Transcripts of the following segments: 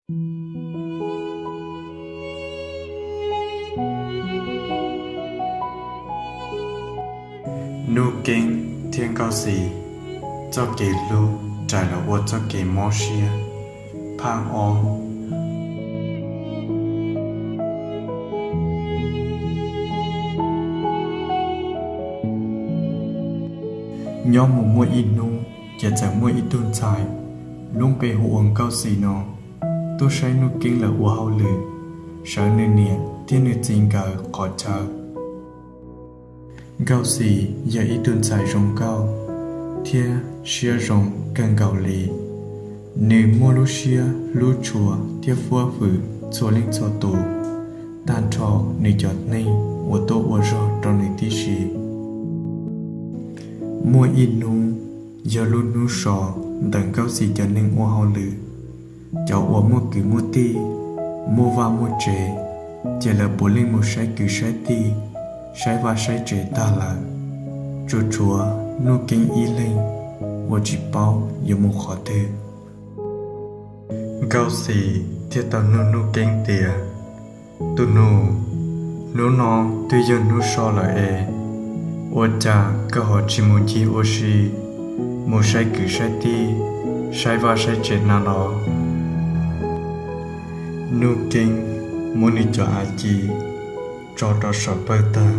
Nuj Keeb thiab Nkauj Xis txoj kev hlub rais los ua txoj kev mob siab. Phaj ob. Nyob mus muaj ib hnub ces txawm muaj ib tug ntxhais lub npe hu ua Nkauj Xis no tuaj saib Nuj Keeb lawv ua hauj lwm, sawv nws niam thiab nws txiv nkawd qhov chaw. Nkauj Xis yog ib tug ntxhais zoo nkauj thiab siab zoo kawg nkaus li. Nws muaj lub siab hlub tshua thiab fuab fwm txhua leej txhua tus tag nrho nws cov neeg uas tuaj ua zog rau nws tib si. Muaj ib hnub yog lub hnub so ntawm Nkauj Xis cov neeg ua hauj lwm, cov uas muaj kwv muaj tij, muaj vaj muaj tsev, ces lawv puav leej mus saib kwv saib tij, saib vaj saib tsev tag lawm, tsuas tshuav Nuj Keeb ib leeg uas tsis paub yuav mus qhov twg. Nkauj Xis thiaj tau nug Nuj Keeb tias, Tus nus, hnub no twb yog hnub so lawm es, ua cas koj ho tsis mus ncig ua si, mus saib kwv saib tij, saib vaj saib tsev na los? Nuj Keeb muab nws cov av ci tso rau saum pawg tag,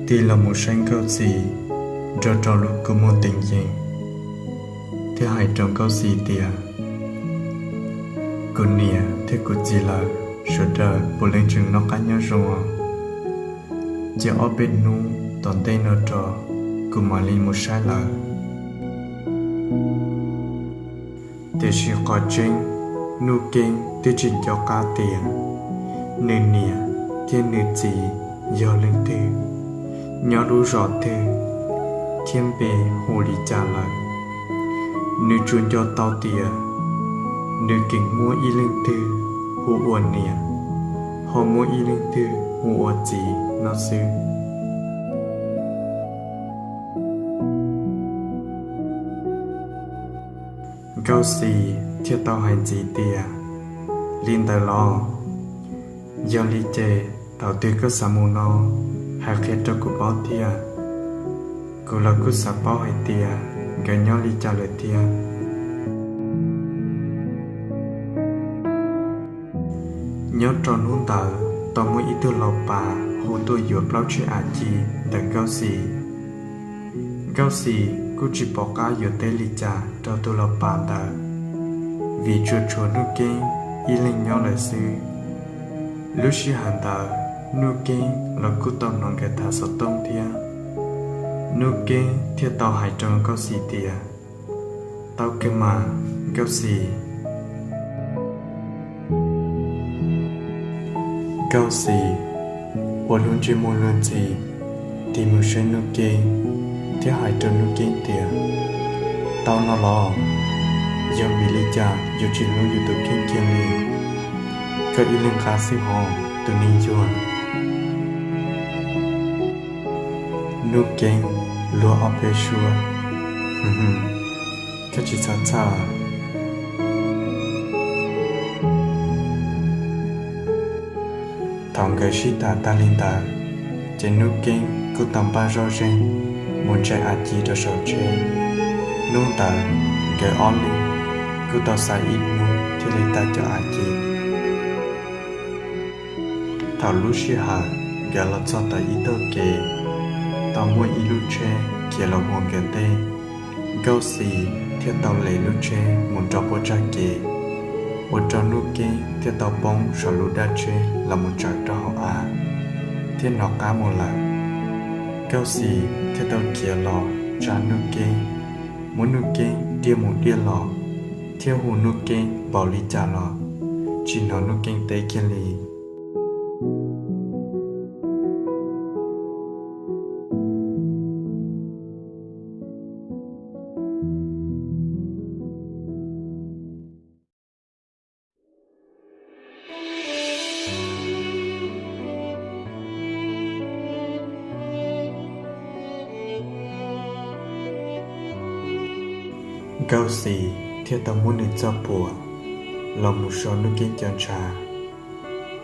tig los mus saib Nkauj Xis nrog rau lub kua muag teev yees, thiab hais rau Nkauj Xis tias, Kuv niam thiab kuv txiv lawv sawv daws puav leej tseem noj qab nyob zoo, cia ob peb hnub tom ntej no rau kuv mam li mus saib lawv. Tiam sis qhov tseeb, Nuj Keeb twb tsis nco qab tias nws niam thiab nws txiv yog leej twg, nyob lub zos twg, thiab npe hu li cas lawm. Nws tsuas nco tau tias nws tseem muaj ib leeg twg hu ua niam, ho muaj ib leeg twg hu ua txiv no xwb. Nkauj Xis thiaj tau hais ntxiv tias, Li ntawd los? Yog li ces thaum twg koj xav mus no, hais qhia rau kuv paub thiab. Kuv los kuj xav paub hais tias nkawd nyob li cas lawm thiab. Nyob rau hnub ntawd tau muaj ib tug lau pas hu tuaj yuav plaub tsheb av ci ntawm Nkauj Xis. Nkauj Xis kuj tsis pom qab yuav teb li cas rau tus lau pas ntawd, vim tsuas tshuav Nuj Keeb ib leeg nyob lawm xwb. Lub sij hawm ntawd Nuj Keeb los kuj tau hnov nkawd tham xov tooj thiab. Nuj Keeb thiaj tau hais rau Nkauj Xis tias, Tau kawg mas, Nkauj Xis. Nkauj Xis ua lub ntsej muag luag ntxhi, tig mus saib Nuj Keeb thiab hais rau Nuj Keeb tias, Tau no los? Yog vim li cas yuav tsis hlub yus tus kheej kiag li? Koj ib leeg qab xwb hos tus neeg yuag. Nuj Keeb luag ob peb suab, Koj tsis txhob txhawj. Thaum nkawd sib tham tag li ntawd, ces Nuj Keeb kuj tau npaj zoj zeeg mus ntsaim av ci rau saum tsheb. Hnub ntawd nkawd ob leeg kuj tau xaiv ib hnub thiaj li tag cov av ci. Thaum lub sij hawm nkawd los txog tom ib tag kev, tau muaj ib lub tsheb khiav los ua nkawd ntej. Nkauj Xis thiaj tau lem lub tsheb mus rau puab tsag kev, ua rau Nuj Keeb thiaj tau poob saum lub dab tsheb los mus tsaws rau hauv av, thiab hnov qab mus lawm. Nkauj Xis thiaj tau khiav los tsa Nuj Keeb, muab Nuj Keeb diaj mus diaj los, thiab hu Nuj Keeb npaum li cas los tsis hnov Nuj Keeb teb kiag li. Nkauj Xis thiaj tau muab nws txoj phuam los mus so Nuj Keeb cov ntshav,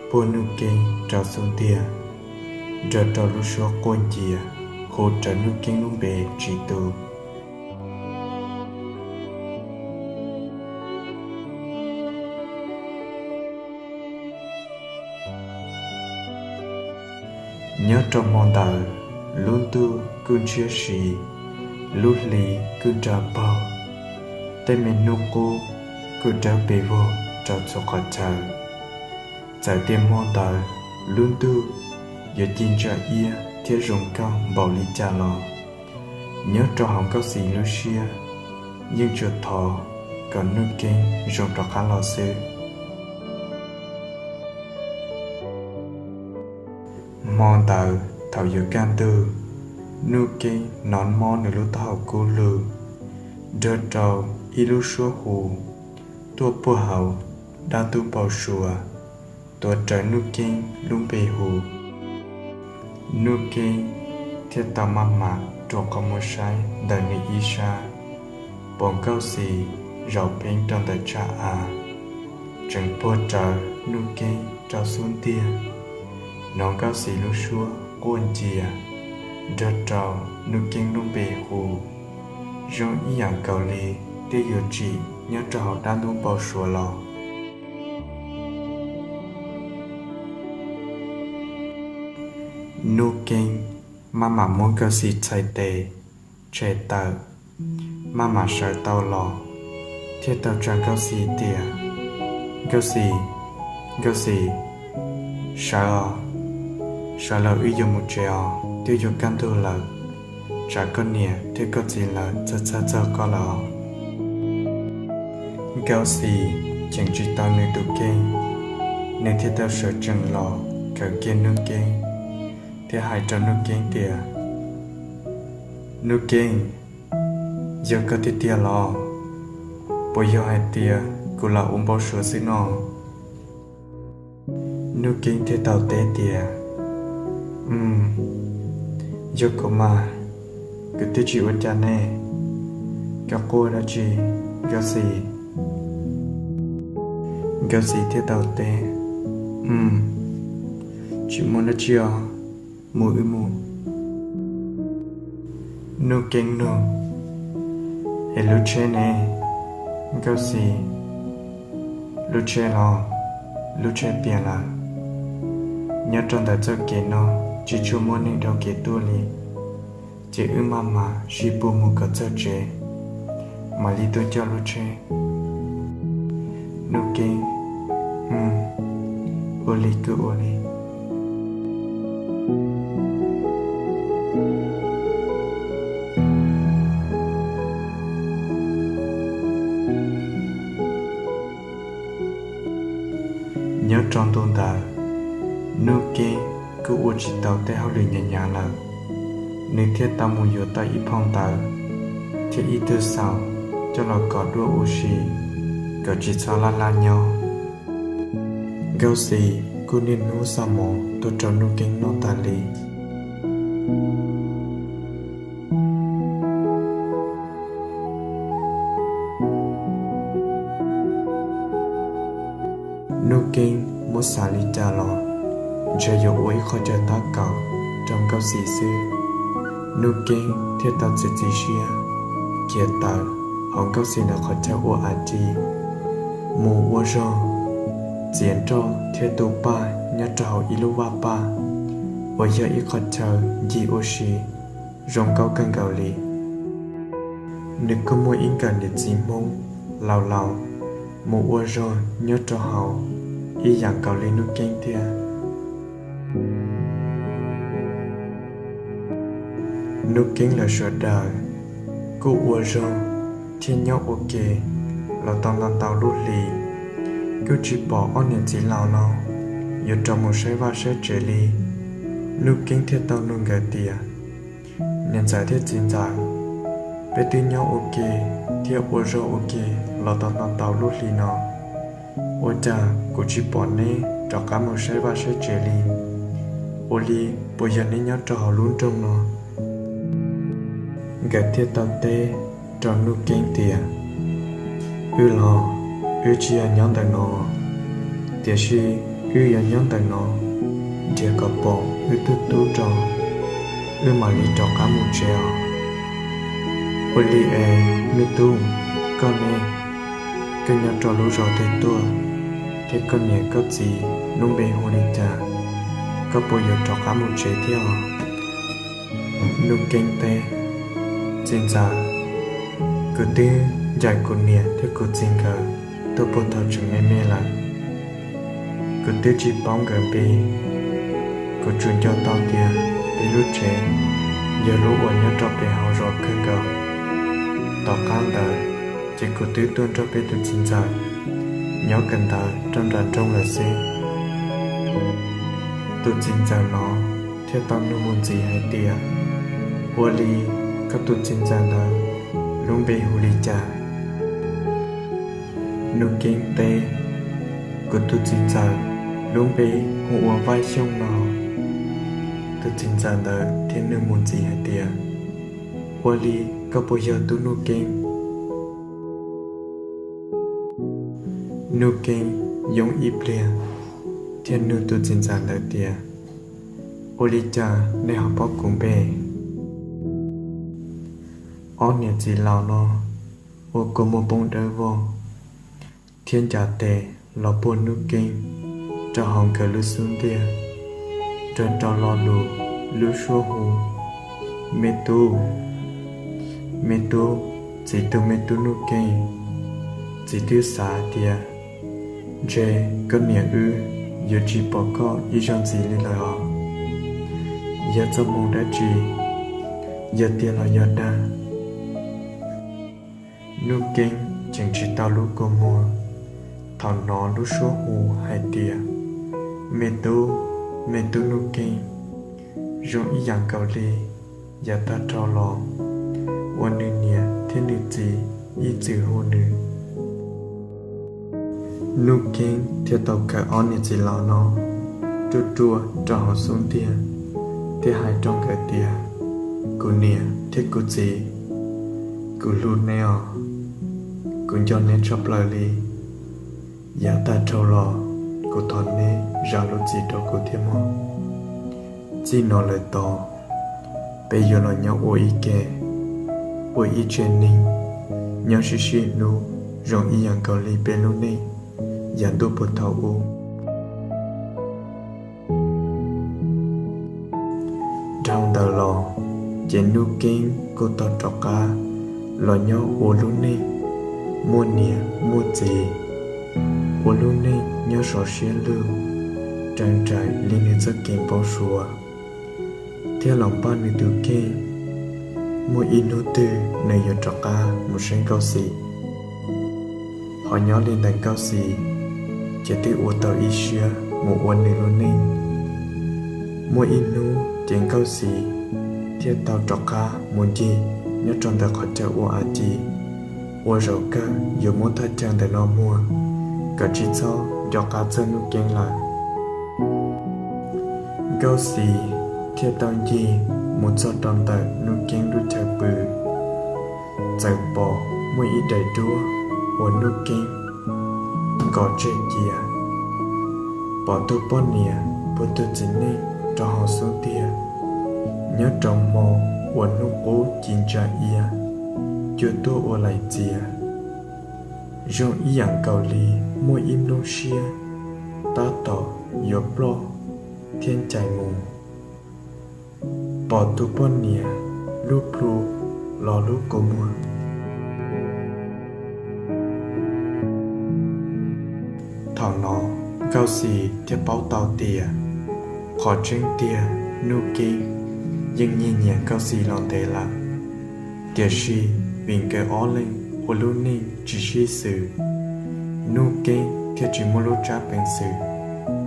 puag Nuj Keeb rau xub ntiag, nrog rau lub suab quaj ncia hu rawv Nuj Keeb lub npe tsis tu. Nyob rau hmo ntawd, lub ntuj kuj ntshiab si, lub hli kuj nra paug, tej me hnub qub kuj dawb pes vog rau txhua qhov chaw. Txawm tias hmo ntawd lub ntuj yuav ci ntsa iab thiab zoo nkauj npaum li cas los, nyob rau hauv Nkauj Xis lub siab yeej tsuas thov kom Nuj Keeb zoo rov qab los xwb. Hmo ntawd thaum yuav kaj ntug, Nuj Keeb hnov mob nws lub taub hau kub lug, nrog rau ib lub suab hu tuaj puag hauv dab ntub npau suav, tuav rawv Nuj Keeb lub npe hu. Nuj Keeb thiaj tau maj mam rua qhov muag saib ntawm nws ib sab, pom Nkauj Xis zaum pheeb rau ntawm tshaj av, tseem puag rawv Nuj Keeb rau xub ntiag, hnov Nkauj Xis lub suab quaj ncia, nrog rau Nuj Keeb lub npe hu, zoo ib yam nkaus li tej yuav tsim nyob rau hauv dab ntub npau suav los. Nuj Keeb maj mam muab Nkauj Xis txhais tes, tshem tawm, maj mam sawv tau los, thiaj tau tsa Nkauj Xis tias, Nkauj Xis, Nkauj Xis, sawv os, sawv lawm wb yuav mus tsev os, twb yuav kaj ntug lawm, tsam koj niam thiab koj txiv lawv txhawj txhawj txog koj lawm os. Nkauj Xis cheem tsis tau nws tus kheej, nws thiaj tau sawv tsees los khaws kiag Nuj Keeb, thiab hais rau Nuj Keeb tias, Nuj Keeb, yog koj tiag tiag los? Puas yog hais tias kuv lam ua npau suav xwb no? Nuj Keeb thiaj tau teb tias, Yog kuv mas, kuv twb tsis ua cas ne. Koj quaj dab tsi, Nkauj Xis? Nkauj Xis thiaj tau teb, Tsis muaj dab tsi os, mus wb mus. Nuj Keeb nug, Es lub tsheb ne, Nkauj Xis? Lub tsheb los? Lub tsheb piam lawm. Nyob rau ntawm txoj kev no tsis tshua muaj neeg dhau kev tuaj li, ces wb maj mam sib puag mus kom txog tsev, mam li tuaj coj lub tsheb. Nuj Keeb, Ua li kuj ua li. Nyob rau ntu ntawd, Nuj Keeb kuj ua tsis tau tej hauj lwm hnyav hnyav lawm, nws thiaj tau mus yuav tau ib phau ntawv thiab ib tug xaus coj los kov duab ua si kom tsis txhob laj laj nyob. Nkauj Xis kuj niaj hnub xa mov tuaj rau Nuj Keeb noj tas li. Nuj Keeb muab xav li cas los ntshe yuav ua ib qho chaw tab kaum rau Nkauj Xis xwb. Nuj Keeb thiaj tau txiav txim siab khiav tawm hauv Nkauj Xis ntawm qhov chaw ua a ci, mus ua zog, txiav nroj thiab tu paj nyob rau hauv ib lub vaj paj uas yog ib qho chaw ncig ua si zoo nkauj kawg nkaus li. Nws kuj muaj ib nkawm niam txiv Hmoob laus laus mus ua zog nyob rau hauv ib yam nkaus li Nuj Keeb thiab. Nuj Keeb lawv sawv daws kuj ua zog thiab nyob ua ke los tau ntau ntau lub hli, kuj tsis pom ob niam txiv laus no yuav rov mus saib vaj saib tsev li. Nuj Keeb thiaj tau nug nkawd tias, Niam ntxawm thiab txiv ntxawm, peb twb nyob ua ke thiab ua zog ua ke los tau ntau ntau lub hli no, ua cas kuv tsis pom neb rov qab mus saib vaj saib tsev li? Ua li puas yog neb nyob rau hauv lub nroog no? Nkawd thiaj tau teb rau Nuj Keeb tias, Wb los, Wb tsis yog nyob ntawm no, tiam sis wb yuav nyob ntawm no nrhiav kom pom wb tug tub tso, wb mam li rov qab mus tsev os. Ua li es me tub, koj ne, koj nyob rau lub zos twg tuaj, thiab koj niam koj txiv lub npe hu li cas, koj puas yuav rov qab mus tsev thiab os? Nuj Keeb teb, Txiv ntxawm, kuv twb ncaim kuv niam thiab kuv txiv nkawd tuaj puag thaum tseem me me lawm. Kuv twb tsis paub nkawd npe, kuv tsuas nco tau tias peb lub tsev yog lub uas nyob rau pem hauv zos kawg nkaus. Tom qab ntawd ces kuv twb tuaj nrog peb tus txiv ntxawm nyob kawm ntawv rau nram nroog lawm xwb. Tus txiv ntxawm no thiaj tau nug mus ntxiv hais tias, Ua li, koj tus txiv ntxawm ntawd lub npe hu li cas? Nuj Keeb teb, Kuv tus txiv ntxawm lub npe hu ua Vaj Xyooj no. Tus txiv ntxawm ntawd thiaj nug mus ntxiv hais tias, Ua li, koj puas yog tub Nuj Keeb? Nuj Keeb yooj ib pliag thiaj nug tus txiv ntxawm ntawd tias, Ua li cas nej ho paub kuv npe? Ob niam txiv laus no ua kua muag poob dawb vog thiab ncav tes los puag Nuj Keeb rau hauv nkawd lub xub ntiag, nrog rau lo lus lub suab hu, Me tub, me tub, txiv tus me tub Nuj Keeb, txiv twb xav tias ntshe koj niam wb yuav tsis pom koj ib zaug ntxiv li lawm os. Yog txoj hmoo dab tsi, yog tiag los yog dag? Nuj Keeb tseem tsis tau lub kua muag thaum hnov lub suab hu hais tias, Me tub, me tub Nuj Keeb, zoo ib yam nkaus li yav tag dhau los uas nws niam thiab nws txiv ib txwm hu nws. Nuj Keeb thiaj tau khaws ob niam txiv laus no ruaj ruaj rau hauv xub ntiag thiab hais rau nkawd tias, Kuv niam thiab kuv txiv, kuv hlub neb os, kuv nco neb tshaj plaws li. Yav tag dhau los kuv thov neb zam lub txim rau kuv thiab mog. Txij no lawm tod, peb yuav los nyob ua ib ke, ua ib tsev neeg, nyob sib sib hlub zoo ib yam nkaus li peb lub neej yav ntuj puag thaum ub. Dhau ntawd los ces Nuj Keeb kuj tau rov qab los nyob ua lub neej muaj niam muaj txiv, ua lub neej nyob sov siab lug, raws nraim li nws txoj kev npau suav, thiab los npaj nws tus kheej muaj ib hnub twg nws yuav rov qab mus saib Nkauj Xis. Ho nyob li ntawm Nkauj Xis ces twb ua tau ib siab mus ua nws lub neej. Muaj ib hnub ces Nkauj Xis thiaj tau rov qab mus ncig nyob rau ntawm qhov chaw ua av ci, ua zaum kawg yuav muab thaj chaw ntawm no muag kom tsis txhob nco qab txog Nuj Keeb lawm. Nkauj Xis thiaj tau ncig mus txog rau ntawm Nuj Keeb lub chaw pw, txawm pom muaj ib daim duab uas Nuj Keeb nkos tseg cia, pom tus poj niam puag tus txiv neej rau hauv xub ntiag, nyob rau hmo uas hnub qub ci ntsa ia cuag tuaj ua laim txias, zoo ib yam nkaus li muaj ib nplooj siab tab tom yuav ploj thiab ncaim mus, pom tus poj niam lub plhu los lub kua muag. Thaum no Nkauj Xis thiaj paub tau tias qhov tseeb tiag Nuj Keeb yeej nyiag nyiam Nkauj Xis los ntev lawm, tiam sis vim nkawd ob leeg ua lub neej tsis sib xws, Nuj Keeb thiaj tsis muaj lub tsab peev xwm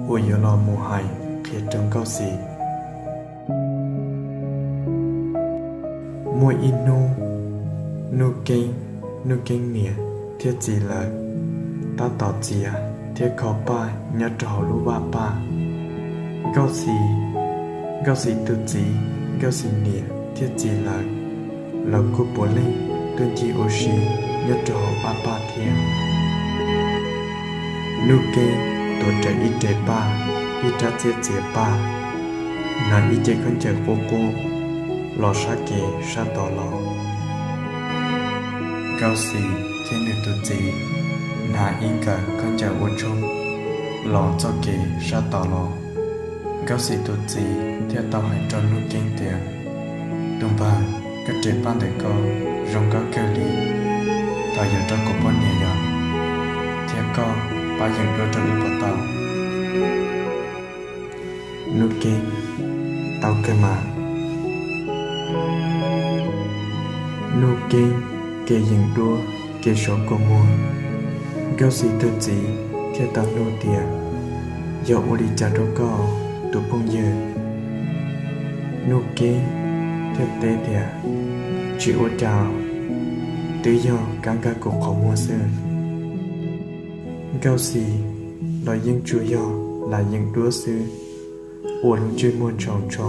uas yuav los mus hais qhia rau Nkauj Xis. Muaj ib hnub, Nuj Keeb, Nuj Keeb niam thiab txiv lawv tab tom txiav thiab kho paj nyob rau hauv lub vaj paj. Nkauj Xis, Nkauj Xis tus txiv, Nkauj Xis niam thiab txiv lawv, lawv kuj puav leej tuaj ncig ua si nyob rau hauv vaj paj thiab. Nuj Keeb tuav rawv ib re paj, ib rab txiab txiav paj, hnav ib ce khaub ncaws qub qub los sab kev sab tod los. Nkauj Xis thiab nws tus txiv hnav ib nkawm khaub ncaws ua tshoob los txoj kev sab tod los. Nkauj Xis tus txiv thiaj tau hais rau Nuj Keeb tias, Tus npawg, koj re paj ntawm koj zoo nkauj kawg li, thov yuav rau kuv poj niam yom, thiab koj pab yeem duab rau wb puas tau? Nuj Keeb, Tau kawg mas. Nuj Keeb kev yeem duab kev sov kua muag, Nkauj Xis tus txiv thiaj tau nug tias, Yog ua li cas rau koj, tus phooj ywg? Nuj Keeb thiaj teb tias, Tsis ua cas, twb yog kab nkag kuv qhov muag xwb. Nkauj Xis los yeej tsuas yog lam yeem duab xwb, ua lub ntsej muag ntshau ntsho,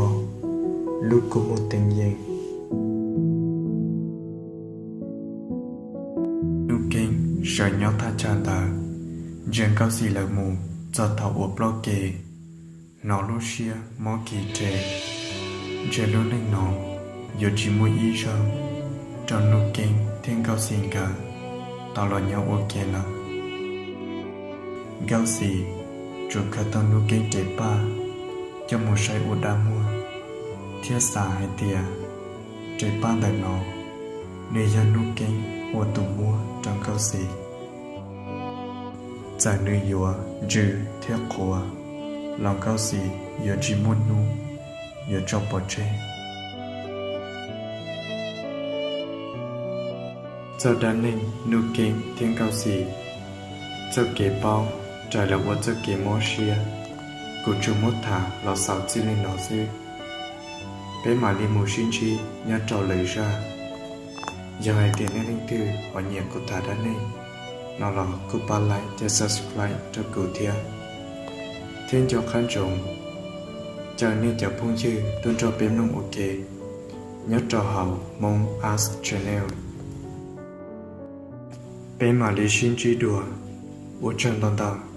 lub kua muag teev yees. Nuj Keeb sawv nyob thaj chaw ntawd, ntsia Nkauj Xis lawv mus txog thaum uas ploj kev, hnov lub siab mob kis rhe, ntshe lub neej no yuav tsis muaj ib zaug rau Nuj Keeb thiab Nkauj Xis nkawd tau los nyob ua ke lawm. Nkauj Xis tsuas khaws tau Nuj Keeb re paj coj mus saib ua dab muag, thiab xav hais tias re paj ntawm no nws yog Nuj Keeb ua tus muab rau Nkauj Xis. Txawm nws yuav ntsws thiab qhuav los Nkauj Xis yuav tsis muaj hnub yuav tso pov tseg. Txoj dab neeg Nuj Keeb thiab Nkauj Xis, txoj kev paub raws lawv ua txoj kev mob siab, kuv tsuas muab tham los xaus txij li no xwb. Peb mam li mus sib ntsib nyob rau lwm zaj. Yog hais tias nej leej twg ho nyiam kuv tham dab neeg no los kuj pab like thiab subscribe rau kuv thiab. Thiab nco qab ntsoov caw nej cov phooj ywg tuaj nrog peb mloog ua ke nyob rau hauv Hmoob Ask Channel. Peb mam li sib ntsib dua, ua tsaug ntau ntau.